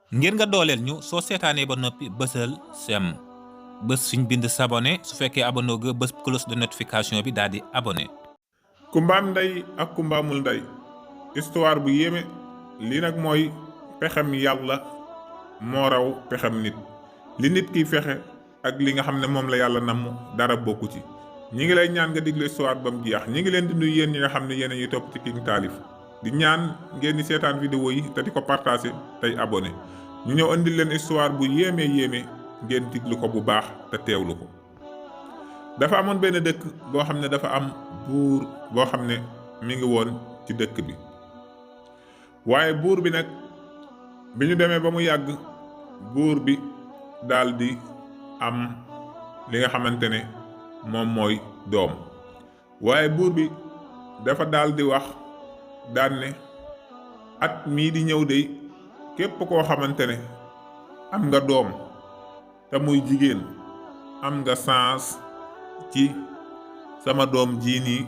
ngir nga dooleel ñu soo seetaanee ba noppi bësal sem bës fiñ bind s'abonné su fekkee abonné ga bës cloche de notification bi daal di abonné. kumba am ndey ak kumba amul ndey histoire bu yéeme lii nag mooy pexem yàlla moo raw pexem nit li nit kiy fexe ak li nga xam ne moom la yàlla namm dara bokku ci. ñi ngi lay ñaan nga diglu histoire ba mu jeex. ñi ngi leen di nuyu yéen ñi nga xam ne yéen a ñuy topp ci King Taalif di ñaan ngeen di seetaan vidéo yi te di ko partagé tey abonné. ñu ñëw andil leen histoire bu yéeme ngeen diglu ko bu baax te teewlu ko. dafa amoon benn dëkk boo xam ne dafa am buur boo xam ne mi ngi woon ci dëkk bi waaye buur bi nag bi ñu demee ba mu yàgg buur bi daldi am li nga xamante ne moom mooy doom waaye buur bi dafa daldi wax daan ne at mii di ñëw de képp koo xamante ne am nga doom te muy jigéen am nga chance ci sama doom jii nii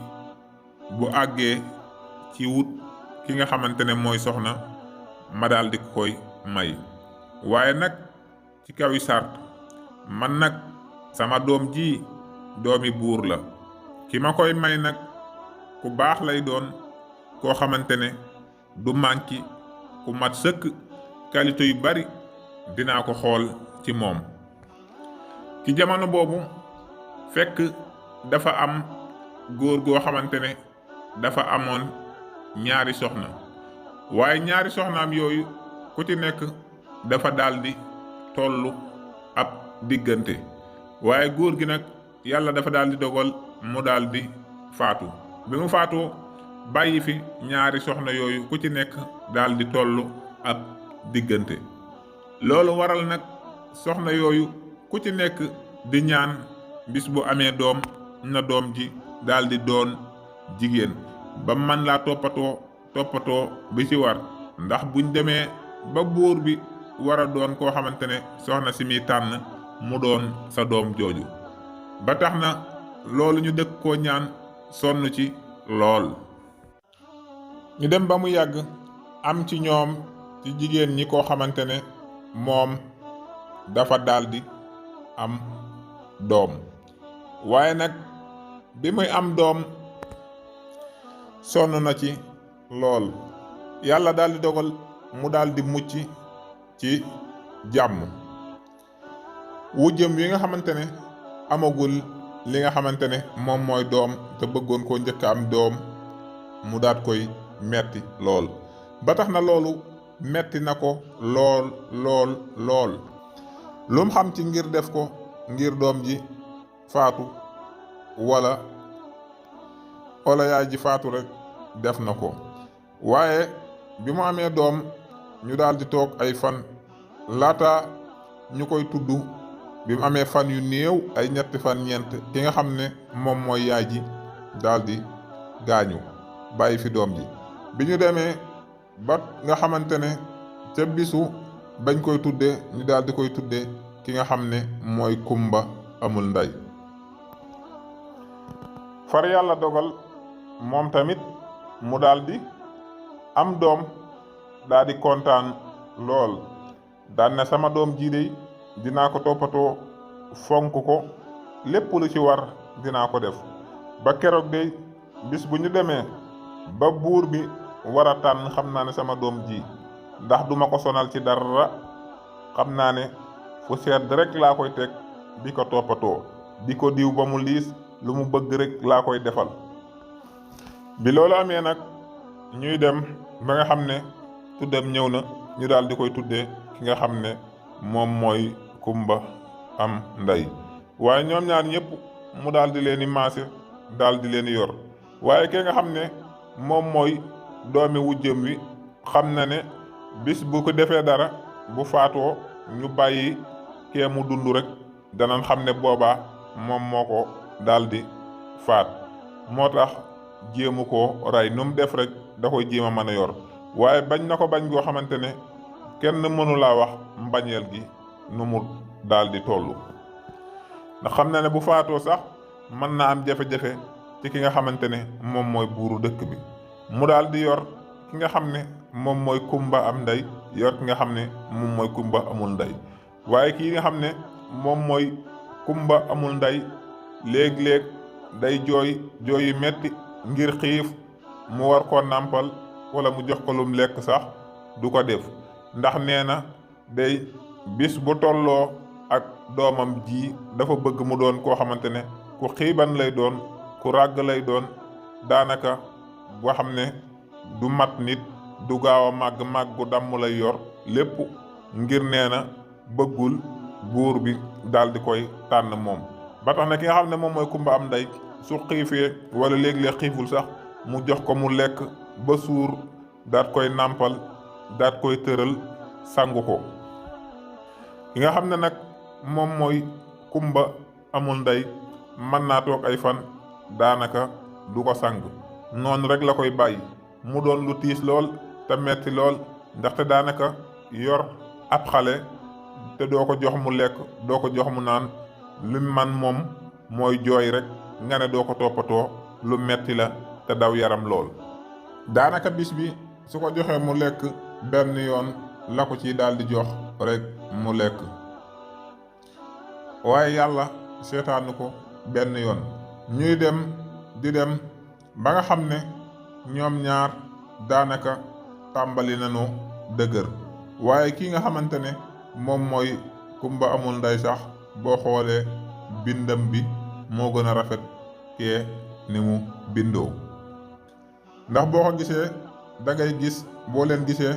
bu àggee ci wut ki nga xamante ne mooy soxna ma daldi koy may waaye nag ci kawi sart man nag sama doom ji doomi buur la ki ma koy may nag ku baax lay doon koo xamante ne du manki ku mat sëkk qualité yu bari dinaa ko xool ci moom. ci jamono boobu fekk dafa am góor goo xamante ne dafa amoon ñaari soxna waaye ñaari soxnaam yooyu ku ci nekk dafa daldi tollu ab diggante waaye góor gi nag yàlla dafa daldi dogal mu daldi faatu bi mu faatoo bàyyi fi ñaari soxna yooyu ku ci nekk daldi tollu ab diggante loolu waral nag soxna yooyu ku ci nekk di ñaan bis bu amee doom na doom ji daldi doon jigéen ba man laa toppatoo bi ci war ndax buñ demee ba buur bi war a doon koo xamante ne soxna si muy tànn mu doon sa doom jooju ba tax na loolu ñu dëkk koo ñaan sonn ci lool. ñu dem ba mu yàgg am ci ñoom ci jigéen ñi koo xamante ne moom dafa daldi am doom waaye nag bi muy am doom sonn na ci lool yàlla daldi dogal mu daldi mucc ci jàmm wujjëm wi nga xamante ne amagul li nga xamante ne moom mooy doom te bëggoon koo njëkk am doom mu daat koy metti lool ba tax na loolu metti na ko lool lu mu xam ci ngir def ko ngir doom ji faatu wala yaay ji faatu rek def na ko waaye bi mu amee doom ñu daldi toog ay fan laata ñu koy tudd bi mu amee fan yu néew ay ñetti fan ñeent ki nga xam ne moom mooy yaay ji daldi gaañu bàyyi fi doom ji bi ñu demee ba nga xamante ne ca bisu bañ koy tuddee ñu daldi koy tuddee ki nga xam ne mooy kumba amul ndey far yàlla dogal moom tamit mu daldi am doom daldi kontaan lool daan ne sama doom jii de dinaa ko toppatoo fonk ko lépp lu ci war dinaa ko def ba keroog de bis bu ñu demee ba buur bi war a tànn xam naa ne sama doom ji ndax duma ko sonal ci dara xam naa ne fu sedd rek laa koy teg di ko toppatoo di ko diw ba mu liis lu mu bëgg rek laa koy defal bi loolu amee nag ñuy dem ba nga xam ne tuddam ñëw na ñu daal di koy tuddee ki nga xam ne moom mooy kumba am ndey waaye ñoom ñaar ñëpp mu daal di leen di maase daal di leen yor waaye ke nga xam ne moom mooy doomi wujjëm wi xam na ne bis bu ko defee dara bu faatoo ñu bàyyi kee mu dund rek danañ xam ne boobaa moom moo ko daldi faat moo tax jéemu koo rey nu mu def rek da koy jéem a mën a yor waaye bañ na ko bañ goo xamante ne kenn mënu laa wax mbañeel gi nu mu daldi tollu ndax xam na ne bu faatoo sax mën na am jafe-jafe ci ki nga xamante ne moom mooy buuru dëkk bi mu daldi yor ki nga xam ne moom mooy kumba am ndey yor ki nga xam ne moom mooy kumba amul ndey. waaye kii nga xam ne moom mooy kumba amul ndey léeg-léeg day jooy yu metti ngir xiif mu war koo nàmpal wala mu jox ko lum lekk sax du ko def, ndax nee na day bis bu tolloo ak doomam ji dafa bëgg mu doon koo xamante ne ku xiiban lay doon, ku ràgg lay doon, daanaka boo xam ne du mat nit, du gaaw a màgg gu damm lay yor lépp, ngir nee na bëggul buur bi daal di koy tànn moom. ba tax na ki nga xam ne moom mooy kumba am ndey su xiifee wala léeg-léeg xiiful sax mu jox ko mu lekk ba suur, daat koy nàmpal, daat koy tëral, sangu ko. ki nga xam ne nag moom mooy kumba amul ndey mën naa toog ay fan daanaka du ko sang, noonu rek la koy bàyyi mu doon lu tiis lool te metti lool, ndaxte daanaka yor ab xale te doo ko jox mu lekk, doo ko jox mu naan, lu man moom mooy jooy rek, nga ne doo ko toppatoo, lu metti la te daw yaram lool. daanaka bis bi su ko joxee mu lekk benn yoon la ko ci daal di jox rek mu lekk, waaye yàlla seetaanu ko benn yoon. ñuy dem di dem ba nga xam ne ñoom ñaar daanaka tàmbali nañu dëgër, waaye kii nga xamante ne moom mooy kumba amul ndey sax boo xoolee bindam bi moo gën a rafet kee ni mu bindoo. ndax boo ko gisee da ngay gis, boo leen gisee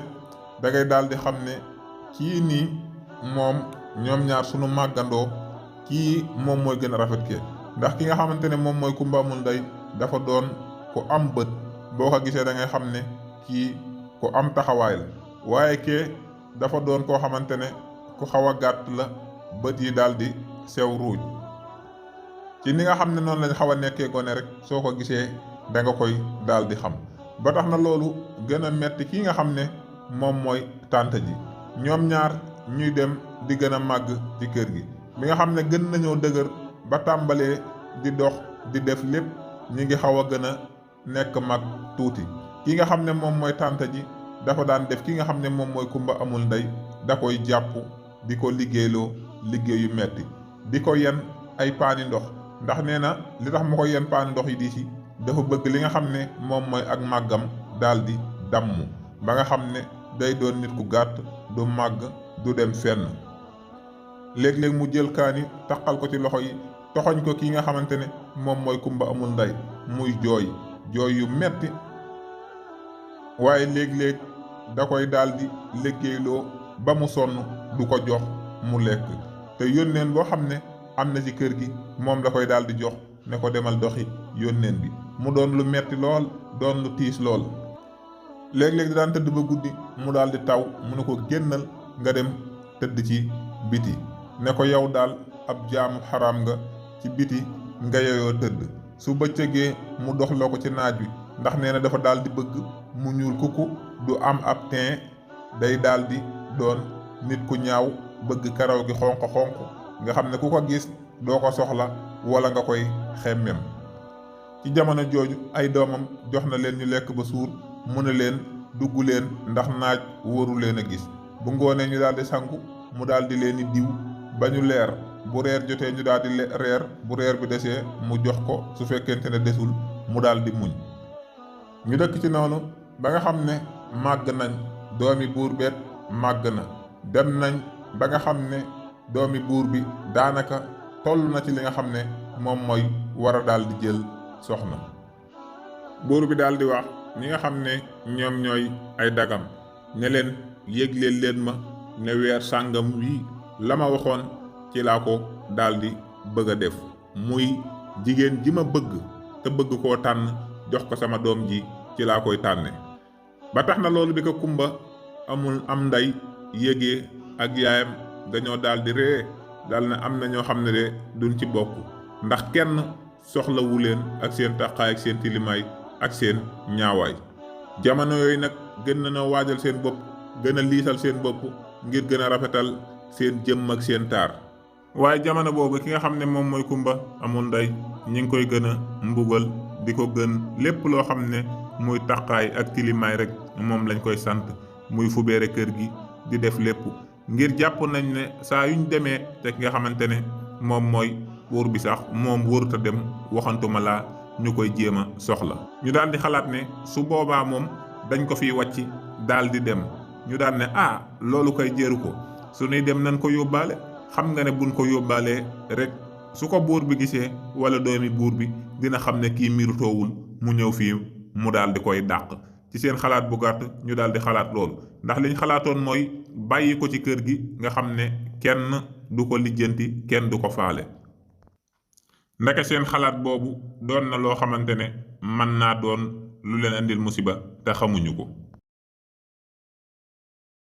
da ngay daal di xam ne kii nii moom ñoom ñaar sunu màggandoo kii moom mooy gën a rafet kee. ndax ki nga xamante ne moom mooy kumba amul ndey dafa doon ku am bët, boo ko gisee da ngay xam ne kii ku am taxawaay la, waaye kee dafa doon koo xamante ne ku xaw a gàtt la, bët yi daal di sew ruuj. ci ni nga xam ne noonu lañ xaw a nekkee gone rek soo ko gisee da nga koy daal di xam. ba tax na loolu gën a metti kii nga xam ne moom mooy tànt ji. ñoom ñaar ñuy dem di gën a màgg ci kër gi, mi nga xam ne gën nañoo dëgër ba tàmbalee di dox di def lépp, ñi ngi xaw a gën a nekk mag tuuti. ki nga xam ne moom mooy tànt ji dafa daan def ki nga xam ne moom mooy kumba amul ndey, da koy jàpp di ko liggéeyloo liggéey yu metti, di ko yen ay paani ndox, ndax nee na li tax ma ko yen paani ndox yi di si dafa bëgg li nga xam ne moom mooy ak màggam daal di damm, ba nga xam ne day doon nit ku gàtt, du màgg, du dem fenn. léeg-léeg mu jël kaani taqal ko ci loxo yi, toxoñ ko ki nga xamante ne moom mooy kumba amul ndey, muy jooy yu metti, waaye léeg-léeg da koy daal di liggéeyloo ba mu sonn du ko jox mu lekk, te yónneen boo xam ne am na ci kër gi moom da koy daal di jox ne ko demal doxi yónneen bi, mu doon lu metti lool, doon lu tiis lool. léeg-léeg da daan tëdd ba guddi mu daal di taw, mu ne ko génnal nga dem tëdd ci biti, ne ko yow daal ab jaamu xaraam nga, ci biti nga yeyoo tëdd. su bëccëgee mu doxloo ko ci naaj wi, ndax nee na dafa daal di bëgg mu ñuul kuku, du am ab teint, day daal di doon nit ku ñaaw, bëgg karaw gi xonq nga xam ne ku ko gis doo ko soxla wala nga koy xemmem. ci jamono jooju ay doomam jox na leen ñu lekk ba suur, mu ne leen dugg leen ndax naaj wóoru leen a gis. bu ngoonee ñu daal di sangu, mu daal di leen di diw ba ñu leer, bu reer jotee ñu daal di reer, bu reer bi desee mu jox ko, su fekkente ne desul mu daal di muñ. ñu dëkk ci noonu ba nga xam ne màgg nañ, doomi buur beet màgg na, dem nañ ba nga xam ne doomi buur bi daanaka toll na ci li nga xam ne moom mooy war a daal di jël soxna. buur bi daal di wax ñi nga xam ne ñoom ñooy ay dagam ne leen yégleel leen ma ne weer sàngam wii la ma waxoon ci laa ko daal di bëgg a def, muy jigéen ji ma bëgg te bëgg koo tànn jox ko sama doom ji ci laa koy tànne. ba tax na loolu bi ko kumba amul am ndey yégee ak yaayam dañoo daal di ree, daal ne am na ñoo xam ne de duñ ci bokk, ndax kenn soxlawu leen ak seen taqaay ak seen tilimaay ak seen ñaawaay. jamono yooyu nag gën na noo waajal seen bopp, gën a liisal seen bopp ngir gën a rafetal seen jëmm ak seen taar. waaye jamono boobu ki nga xam ne moom mooy kumba amul ndey ñi ngi koy gën a mbugal, di ko gën lépp loo xam ne muy taqaay ak tilimaay rek moom lañ koy sant, muy fubeere kër gi di def lépp ngir jàpp nañ ne saa yuñ demee te ki nga xamante ne moom mooy buur bi sax moom wóoruta dem waxantuma laa ñu koy jéem a soxla ñu daal di xalaat ne su boobaa moom dañ ko fiy wàcc daal di dem ñu daal ne loolu koy jëru ko su ñuy dem nañ ko yóbbaale xam nga ne buñ ko yóbbaalee rek su ko buur bi gisee wala doomi buur bi dina xam ne kii mirutoowul mu ñëw fii mu daal di koy dàq ci seen xalaat bu gàtt ñu daal di xalaat loolu ndax liñ xalaatoon mooy bàyyi ko ci kër gi nga xam ne kenn du ko lijjanti kenn du ko faale ndeke seen xalaat boobu doon na loo xamante ne mën naa doon lu leen andil musiba te xamuñu ko